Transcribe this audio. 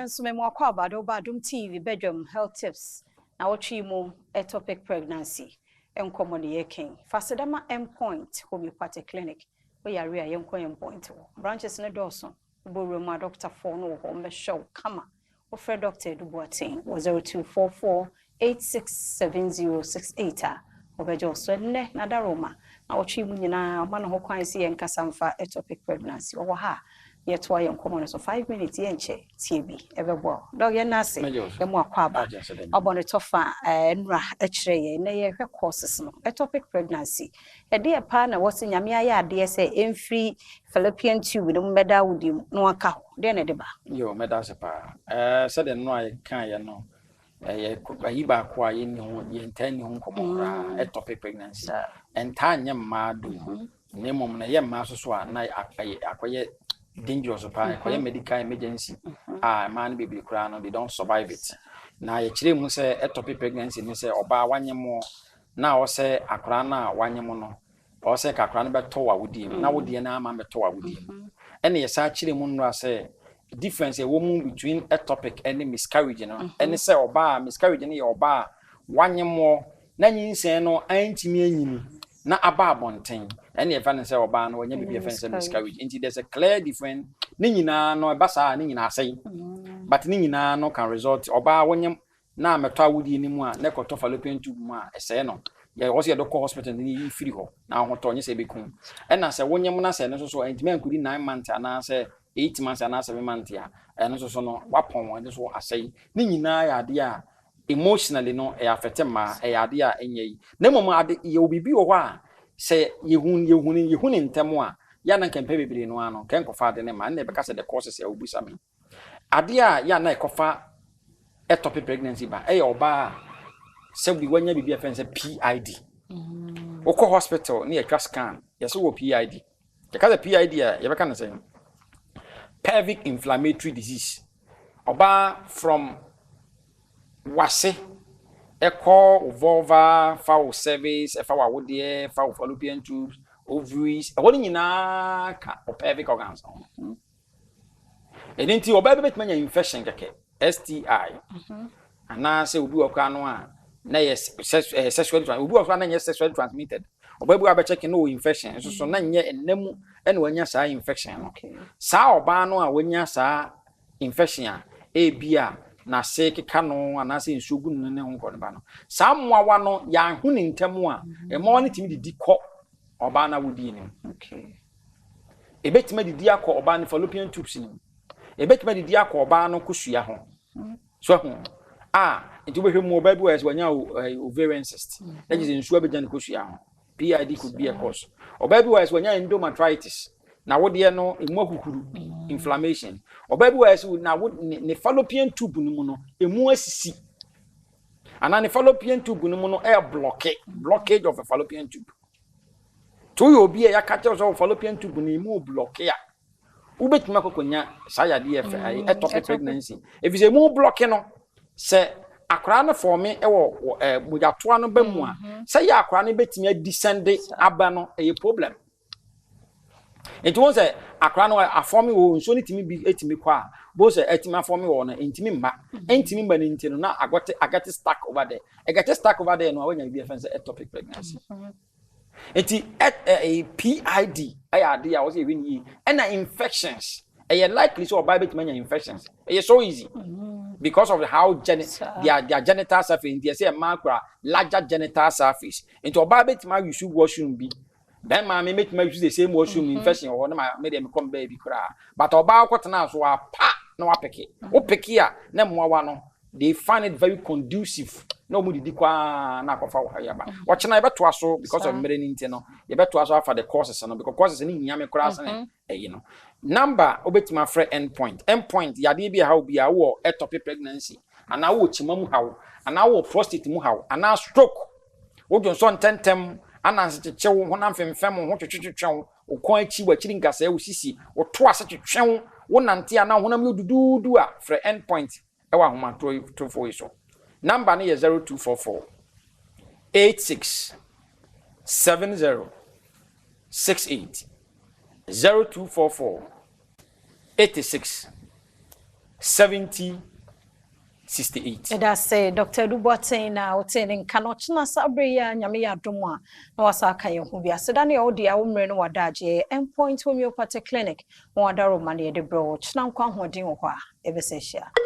Nso me mo akɔ aba de woba Adom TV badwam health tips na wɔtwe mu ectopic pregnancy nkɔmmɔ ne yɛkɛn. Fasedama Endpoint Homeopathic Clinic. Woyare a, yɛnkɔ Endpoint wɔ. Branches ne dɔɔso. Wobɔwura mu a, dɔktafoɔ no wɔ hɔ mbɛhwɛ wo kama. Wofrɛ Dr. Edu Boateng wɔ 0244 867068 a, wɔbɛgye wo so. Ɛnnɛ na daroma na wɔtwe mu nyinaa ɔma ne ho kwan sɛ yɛnkasa mfa ectopic pregnancy. Wɔwɔ ha a yɛtoa yɛn nkɔmmɔ no so. 5 minutes, yɛnkyɛ. Tie bi, ɛbɛboa wo. Doc, yɛn ase. Mɛgye wo so. Yɛmu akɔ aba. Agye ase dɛm. Ɔbɔ ne tɔfa nnura kyerɛ yɛn na yɛhwɛ causes no. Ectopic pregnancy, ɛdeɛ paa na wɔsɛ Nyame ayɛ adeɛ sɛ ɛmfiri fallopian tube no mu bɛda wo mu na waka hɔ, deɛ na ɛde ba? Yo, mɛda ase paa. Sɛdeɛ no a yɛkaeɛ no, ɛyɛ ayi baako a yɛnni ho, yɛntaa nni ho nkɔmmɔ koraa, ectopic pregnancy. Ɛntaa nyɛ mmaa do, na mmom na ɛyɛ mmaa so so a na ɛyɛ akɔyɛ dangerous paa, ɛkɔyɛ medical emergency a mmaa no bebree koraa no, they don't survive it. Na yɛkyerɛ mu sɛ ectopic pregnancy ne sɛ ɔbaa wanyem na ɔsɛ akwaraa no a wanyem no, ɔsɛ ka akwaraa no bɛtɔ wɔ awodie mu na wodeɛ no ama bɛtɔ wɔ awodie mu. Ɛna yɛsan kyerɛ mu nnora sɛ difference ɛwɔ mu between ectopic ɛne miscarriage no ɛne sɛ ɔbaa miscarriage no yɛ ɔbaa a wanyem na nyinsɛn no antumi anyini na aba abɔnten, ɛne yɛfa no sɛ ɔbaa no wanya biribi a yɛfrɛ no sɛ miscarriage. Nti there's a clear difference. Ne nyinaa no ɛba saa a, ne nyinaa asɛe, but ne nyinaa no can result ɔbaa wonyem na mɛtɔ awodie no mu a na ɛkɔtɔ fallopian tube mu a, ɛsɛe no. Yɛ wɔ sɛ yɛde kɔ hospital no yi firi hɔ na ahotɔ nyɛ sɛ ɛbɛkum. Ɛna sɛ wonyem na sɛ ɛno nso so ɛntumi ankɔdi 9 months anaasɛ 8 months anaasɛ 7 months a, ɛno nso so no wapɔn, ɛno nso asɛe. Ne nyinaa yɛ adeɛ a emotionally no ɛyɛ affect mmaa, ɛyɛ adeɛ a ɛnyɛ yi. Na mmom ade yɛwɔ biribi wɔ hɔ a sɛ yɛhu ne ntɛm a, yɛ na nkɛmpɛ bebree no ano kɛ nkɔfa ade ne ma ɛna ɛbɛka sɛ the causes a wobisa me. Adeɛ a yɛ na ɛkɔfa ectopic pregnancy ba, ɛyɛ ɔbaa a sɛ bi wanya biribi a yɛfrɛ no sɛ PID. Wokɔ hospital ne yɛtwa scan, yɛsɛ wɔ PID. Yɛka sɛ PID a, yɛbɛka no sɛ pelvic inflammatory disease. Ɔbaa from wase ɛkɔ wo vulva, fa wo cervix, ɛfa w'awodeɛ, fa wo fallopian tubes, ovaries, ɛhɔ no nyinaa ka wo pelvic organs ho. Ɛno nti ɔbaa bi bɛtumi anya infection kɛkɛ, STI, anaasɛ obi wɔ koraa no a na yɛ sexually trans, obi wɔ koraa na nyɛ sexually transmitted. Ɔbaa bi wɔ abɛkyɛke na ɔwɔ infection nso so na nyɛ ɛnna mu ɛna wanya saa infection no. Saa ɔbaa no a wanya saa infection a, ebi a n'ase keka no anaasɛ nsuo gu no ne ho nkɔ ne ba no, saa mmoawa no yɛaho ne ntam a, mmoawa no tumi didi kɔ ɔbaa no awodie no mu. Ebɛtumi adidi akɔ ɔbaa no fallopian tubes no mu, ebɛtumi adidi akɔ ɔbaa no kosua ho so ho a. Nti wobɛhwɛ mu, ɔbaa bi wɔ yɛ sɛ wanya ovarian cyst na kyerɛ sɛ nsuo abɛgya ne kosua ho. PID could be a cause. Ɔbaa bi wɔ yɛ sɛ wanya endometritis na wodeɛ no emu ahuhuru, inflammation. Ɔbaa bi wɔ yɛ sɛ na wo ne fallopian tube no mu no emu asisi anaa ne fallopian tube no mu no ɛyɛ blockage of a fallopian tube. To yɛ obi a yɛaka kyerɛ sɛ fallopian tube no emu block a, wobɛtumi akɔkɔnya saa yadeɛ fɛ ɛyɛ ectopic pregnancy, ɛfiri sɛ emu block no, sɛ akwaraa no form wɔ mogyatoa no ba mu a, sɛ yɛ akwaraa no bɛtumi adescend aba no, ɛyɛ problem. Nti wɔn sɛ akwaraa no aform wɔ nsuo no tumi bi etumi kɔ a, bo sɛ ɛtumi aform wɔ no, ntumi mma, ntumi mma no. Nti no na agɔte aget stuck over there. Ɛget stuck over there no a, wɔnya biribi a yɛfrɛ no sɛ ectopic pregnancy. Nti ɛ ɛ PID ɛyɛ adeɛ a wɔsɛ yɛhwɛ ne yie. Ɛna infections, ɛyɛ likely sɛ ɔbaa bɛtumi anya infections. Ɛyɛ so easy because of how their genital surface. Nti ɛsɛ mmaa kura larger genital surface, nti ɔbaa bɛtumi ause washroom bi, bɛrima mi bɛtumi ause the same washroom, infection wɔ hɔ ne ma me deɛ mekɔ mbaa bi koraa, but ɔbaa kɔtena so apa na wapick, wopick a, na mmoawa no, they find it very conducive na wɔn didi kwaa na akɔfa wɔ yaba. Ɔkyena yɛbɛtoa so because of mmerɛ ne nti no, yɛbɛtoa so afa the causes no, because causes no hia me koraa sene ɛyi no. Number wobɛtumi afrɛ Endpoint. Endpoint, yadeɛ bi a ɛha wo bi a, wowɔ ectopic pregnancy anaa wowɔ kyima mu haw anaa wowɔ prostate mu haw anaa stroke, wodwo nsɔ ntɛntɛm, ananse kyekyew, honam femfɛm wo ho, twetwetwetwe wo kɔn akyi, w'akyiri nkasɛɛ, wo sisi, wo to ase twetwe wo, wo nante anaa honam yɛ duduudu a, frɛ Endpoint ɛwɔ ahomatorofoɔ yi so. Number no yɛ 0244 86 70 68, 0244 86. 70 68. Ɛda sɛ Dr. Edu Boateng na wote ne nka no. Ɔkyena saa berɛ yi a, Nyame yɛ adom a, na wasa aka yɛn ho bi. Aseda ne ɛwo deɛ a wo mmerɛ no wada agyeɛ. Endpoint Homeopathic Clinic wɔn adaroma ne yɛde brɛ wo. Kyena nkɔ ahoɔden wɔ hɔ a, ɛbɛsɛ hyia.